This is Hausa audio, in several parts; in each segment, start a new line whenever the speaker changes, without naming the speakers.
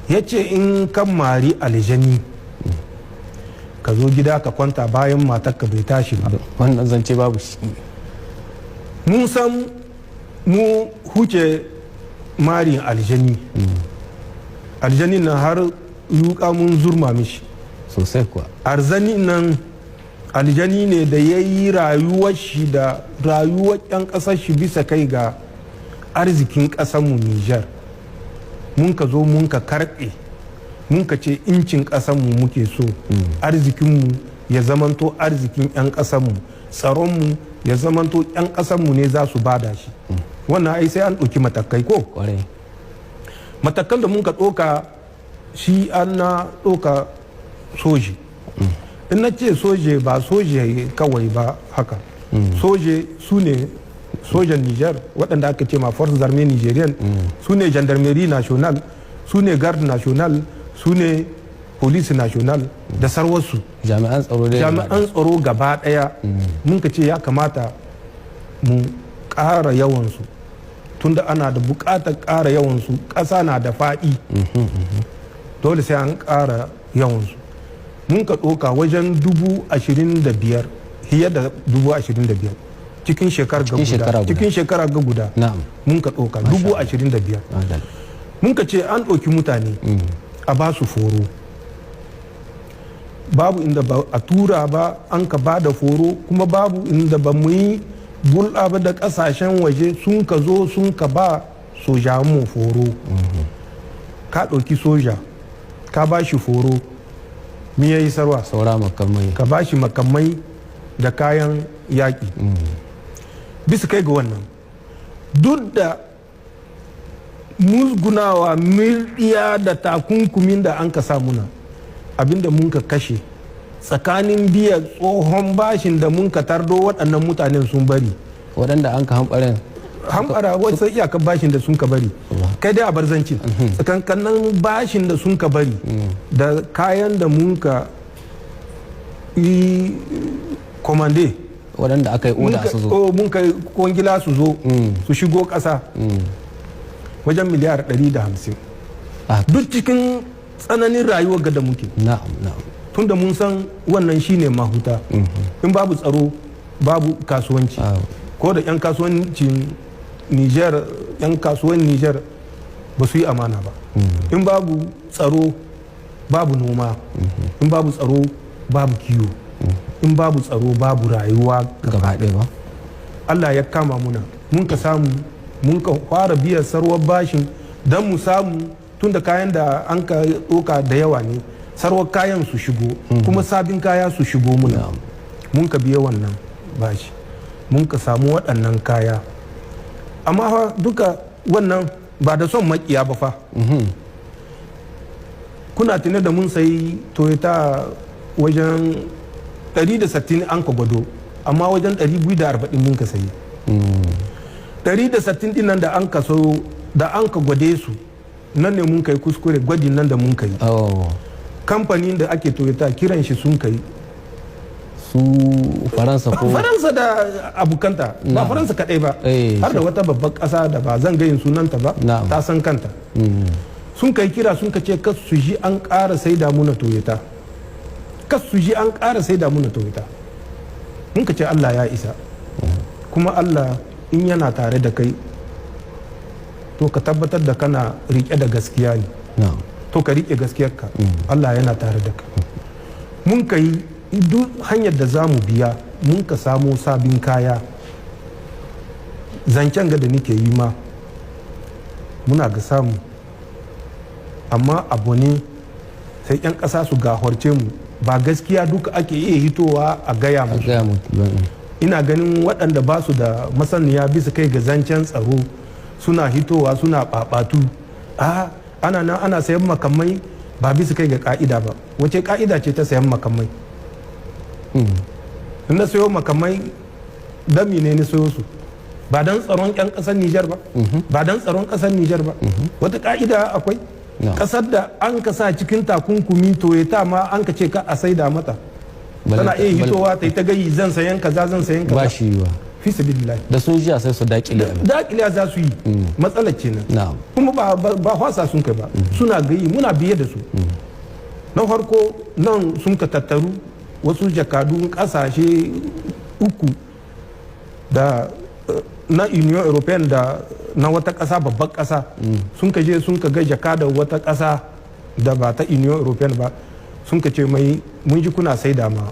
Ya ce in kan mari aljani, ka zo gida ka kwanta bayan matarka bai tashi ba.
Wannan zance babu shi.
Mun san mu huce marin aljani. Aljani nan har yuka mun zurma mishi.
Sosai kuwa.
Arzani nan aljani ne da ya yi rayuwar shi da rayuwar 'yan ƙasar shi bisa kai ga arzikin ƙasarmu Nijar. Mun ka zo mun ka karɓe, mun ka ce incin ƙasarmu muke so, arzikinmu ya zamanto arzikin 'yan ƙasarmu, tsaronmu ya zamanto 'yan ƙasarmu ne za su bada shi. Wannan ai sai an ɗauki matakai ko?
Kwarai.
Matakan da mun ka ɗauka shi an na ɗauka soji. In na ce soje, ba soje kawai ba haka. Soje su ne sojan Niger waɗanda aka ce ma Forces armées nigériennes, su ne Gendarmerie nationale, su ne Garde nationale, su ne Police nationale da sarwarsu.
Jami'an tsaro dai.
Jami'an tsaro gaba ɗaya mun ka ce ya kamata mu ƙara yawansu, tunda ana da buƙatar ƙara yawansu. Ƙasa na da faɗi, dole sai an ƙara yawansu. Mun ka ɗauka wajen 25,000, fiye da 25,000 cikin shekara ga
Cikin shekara
guda.
guda.
Cikin shekara ga guda. Mun ka ɗauka 25,000.
Madalla.
Mun ka ce an ɗauki mutane a ba su foro. Babu inda ba a tura ba an ka ba da foro, kuma babu inda ba mu yi hulɗa ba da ƙasashen waje sun ka zo sun ka ba mu foro. Ka ɗauki soja ka ba shi foro, mi ya yi sarwa?
Saura makamai.
Ka ba shi makamai da kayan yaƙi. Bisa kai ga wannan, duk da musgunawa, mirɗiya da takunkumin da an ka sa muna, abinda mun ka kashe tsakanin biya tsohon bashin da mun ka tardo waɗannan mutanen sun bari.
Waɗanda an ka hamɓaren.
Hambara wasu iyakar bashin da sun ka bari, kai dai a barzancin tsakankanin bashin da sun ka bari da kayan da mun ka yi commande.
Waɗanda aka yi oda su zo.
Mun kai kwangila su zo su shigo ƙasa, wajen miliyar 150. Duk cikin tsananin rayuwar ga da muke,
na'am na'am
tunda mun san wannan shine mahuta. In babu tsaro, babu kasuwanci. Ko da 'yan kasuwancin Niger, 'yan kasuwan Niger ba su yi amana ba. In babu tsaro, babu noma. In babu tsaro, babu kiwo. In babu tsaro, babu rayuwa.
Gaba ɗaya ba.
Allah ya kama muna, mun ka samu mun ka fara biyan sarwar bashin don mu samu, tun da kayan da an ka ɗauka da yawa ne, sarwar kayan su shigo, kuma sabin kaya su shigo muna. Mun ka biya wannan bashi, mun ka samu waɗannan kaya. Amma fa duka wannan ba da son makiya ba fa. Kuna tune da mun sayi Toyota wajen 160, an ka gwado, amma wajen 240 mun ka sayi. 160 din nan da an ka so, da an ka gwade su, nan ne mun kai kuskure gwadin nan da mun kai. Kamfanin da ake Toyota kiran shi sun kai.
Su Faransa ko?
Faransa da abokanta ba, Faransa kadai ba, har da wata babbar kasa da ba zan gayin sunanta ba, ta san kanta. Sun kai kira, sun ka ce kas su ji an ƙara saida muna Toyota, kas su ji an ƙara saida muna Toyota. Mun ka ce Allah ya isa. Kuma Allah in yana tare da kai, to ka tabbatar da kana rike da gaskiya ne. To ka rike gaskiyarka, Allah yana tare da kai. Mun ka yi duk hanyar da za mu biya, mun ka samo sabin kaya. Zancen ga da nike yi ma muna ga samu, amma abu ne sai 'yan ƙasa su gahorce mu, ba gaskiya duka ake iya hitowa a gaya
A
musu.
Gaya mu.
Ina ganin waɗanda ba su da masaniya bisa kai ga zancen tsaro suna hitowa suna ɓaɓatu, a ana nan ana sayan makamai ba bisa kai ga ka'ida ba. Wace ka'ida ce ta sayan makamai? In na sayo makamai, dan ne ni sayo su? Ba don tsaron 'yan ƙasar Nijar ba? Ba don tsaron ƙasar Nijar ba? Wata ka'ida akwai?
No.
Ƙasar da an ka sa cikin takunkumi, Toyota ma an ka ce ka a saida mata, tana iya hitowa ta yi ta gayi zan sayan kaza, zan sayan
Ba
kaza?
shi yiwa.
Fi sabilillah.
Da sun jiya sai su dakile abin.
Dakiliya za su yi, matsalar kenan. Kuma ba hwasa sun kai ba, suna gayi, muna biye da su. Na farko nan sun ka tattaru wasu jakadun kasashe uku da na Union European da na wata kasa, babbar kasa, sun ka je sun ka ga jakadar wata kasa da ba ta Union European ba, sun ka ce mai, mun ji kuna saida ma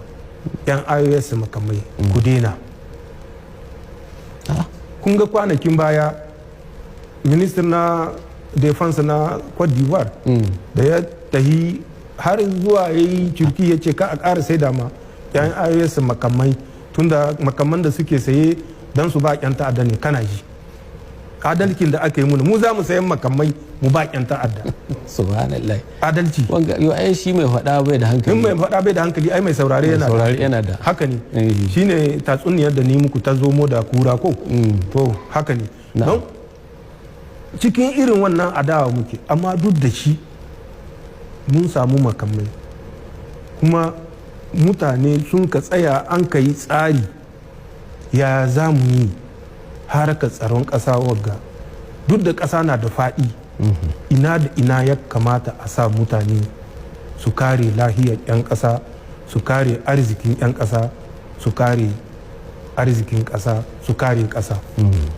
'yan AES makamai, ku daina. Kun ga kwanakin baya minister na defense na Cote d'Ivoire da ya tahi har zuwa ya yi Turki, ya ce ka a ƙara saida ma 'yan AES makamai, tunda makaman da suke saye don su ba 'yan ta'adda ne. Kana ji adalcin da aka yi muna? Mu za mu sayan makamai mu ba 'yan ta'adda.
Subhanallah.
Adalci.
Wanga yo, ai shi mai faɗa bai da hankali.
In mai faɗa bai da hankali, ai mai saurare yana da.
Saurare yana da.
Haka ne. Shine tatsuniyar da ni muku ta zomo da kura ko? To, haka ne. Don cikin irin wannan adawa muke, amma duk da shi mun samu makamai, kuma mutane sun ka tsaya, an ka yi tsari ya za mu yi harkar tsaron ƙasa wagga. Duk da ƙasa na da faɗi, ina da ina ya kamata a sa mutane su kare lahiyar 'yan ƙasa, su kare arzikin 'yan ƙasa, su kare arzikin ƙasa, su kare ƙasa.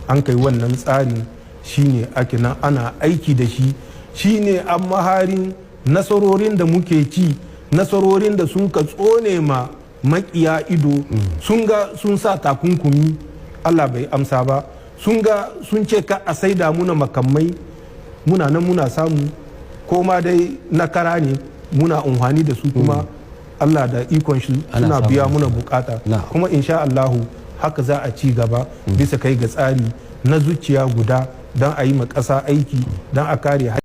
An kai wannan tsarin, shine ake nan ana aiki da shi, shine an maharin nasarorin da muke ci, nasarorin da sun ka tsone ma makiya ido. Sun ga sun sa takunkumi, Allah bai amsa ba. Sun ga sun ce ka a saida muna makamai, muna nan muna samu, ko ma dai na kara ne, muna amfani da su, kuma Allah da ikon shi
Ana
suna
samun
biya muna bukata. Kuma insha Allahu haka za a ci gaba bisa kai ga tsari na zuciya guda don a yi ma ƙasa aiki, don a kare